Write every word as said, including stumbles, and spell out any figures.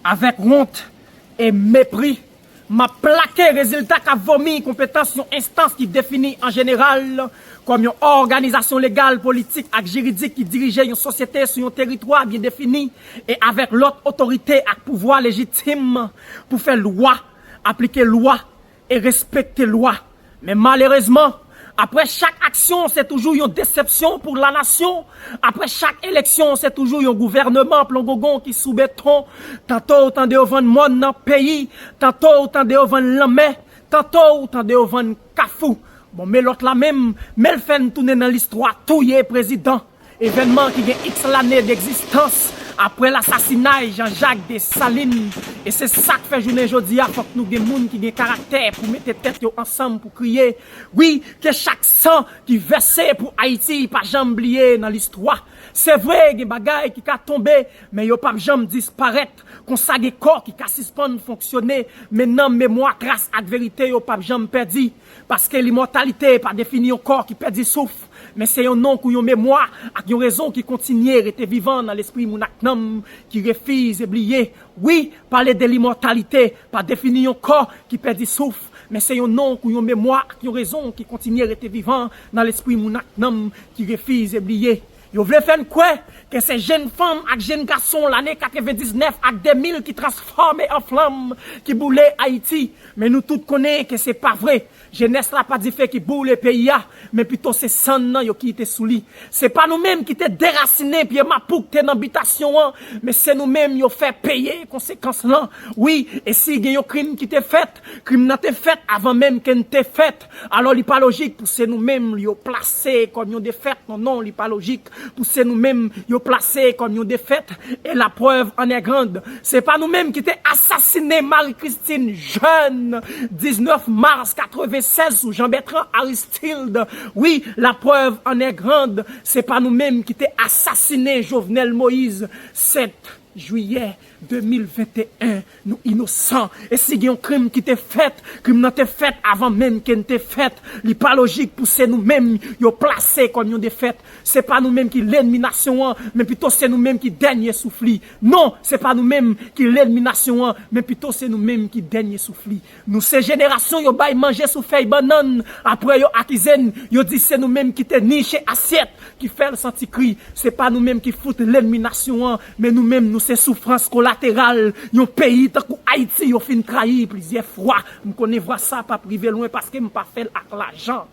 Avèk wont e mepri, m ap plake rezilta k ap vomi konpetans yon enstans ki defini an jeneral kòm yon òganizasyon legal, politik ak jiridik ki dirije yon sosyete sou yon teritwa byen defini e avèk lòt otorite ak pouvwa lejitim pou fè lwa, aplike lwa e respekte lwa. Men malerezman, apre chak aksyon, se toujou yon desepsyon pou lanasyon. Apre chak eleksyon, se toujou yon gouvènman plongongon ki sou beton. Tanto ou tande yo vann mòn nan peyi, tanto ou tande yo vann lanmè, tanto ou tande yo vann kafou. Bon, men lòt la menm, men l fè n tounen nan listwa touye prezidan. Evènman ki gen iks lane degzistans apre lasasinay Jean-Jacques Dessalines. E se sa k fè jounen jodi a, fòk nou gen moun ki gen karaktè pou mete tèt yo ansanm pou kriye. Wi, ke chak san ki vèse pou Ayiti pa janm bliye nan listwa. Se vre, gen bagay ki ka tonbe, men yo p ap janm disparèt. Konsa gen kò ki ka sispann fonksyone, men nanm, memwa, tras ak verite yo p ap janm pèdi. Paske limòtalite pa defini yon kò ki pèdi souf, men se yon non kou yon memwa ak yon rezon ki kontinye rete vivan nan lespri moun ak nanm ki refize bliye. Wi, pale de limòtalite pa defini yon kò ki pèdi souf, men se yon non kou yon memwa ak yon rezon ki kontinye rete vivan nan lespri moun ak nanm ki refize bliye. Yo vle fè n kwè ke se jenn fanm ak jenn gason lane katrevendiznèf ak de mil ki transfòme an flanm, ki boule Ayiti. Men nou tout konnen ke se pa vre. Jenès la pa dife ki boule peyi a, men pito se sann nan yo kite sou li. Se pa nou menm ki te derasinen pye mapou k te nan bitasyon an, men se nou menm yo fè peye konsekans lan. Wi, e si gen yon krim ki te fèt, krim nan te fèt avan menm ke n te fèt. Alò, li pa lojik pou se nou menm yo plase kòm yon defèt. Non, non, li pa lojik pou se nou menm yo plase kòm yon defèt. E la preuve en est grande. Se pa nou menm ki te asasinen Marie Christine Jeune, diznèf mas katrevensèz sou Jean Bertrand Aristide. Wi, la preuve en est grande. Se pa nou menm ki te asasinen Jovenel Moïse, sèt jiyè de mil venteyen. Nou inosan. E si gen yon krim ki te fèt, krim nan te fèt avan menm ke n te fèt. Li pa lojik pou se nou menm yo plase kòm yon defèt. Se pa nou menm ki lènmi nasyon an, men pito se nou menm ki dènye souf li. Non, se pa nou menm ki lènmi nasyon an, men pito se nou menm ki dènye souf li. Nou se jenerasyon yo bay manje sou fèy bannann, apre yo akize n, yo di se nou menm ki te niche asyèt ki fè l santi kri. Se pa nou menm ki fout lènmi nasyon an, men nou menm nou se soufrans kolateral yon peyi tankou Ayiti yo fin trayi plizyè fwa. M konnen vwa sa p ap rive lwen paske m pa fè l ak lajan.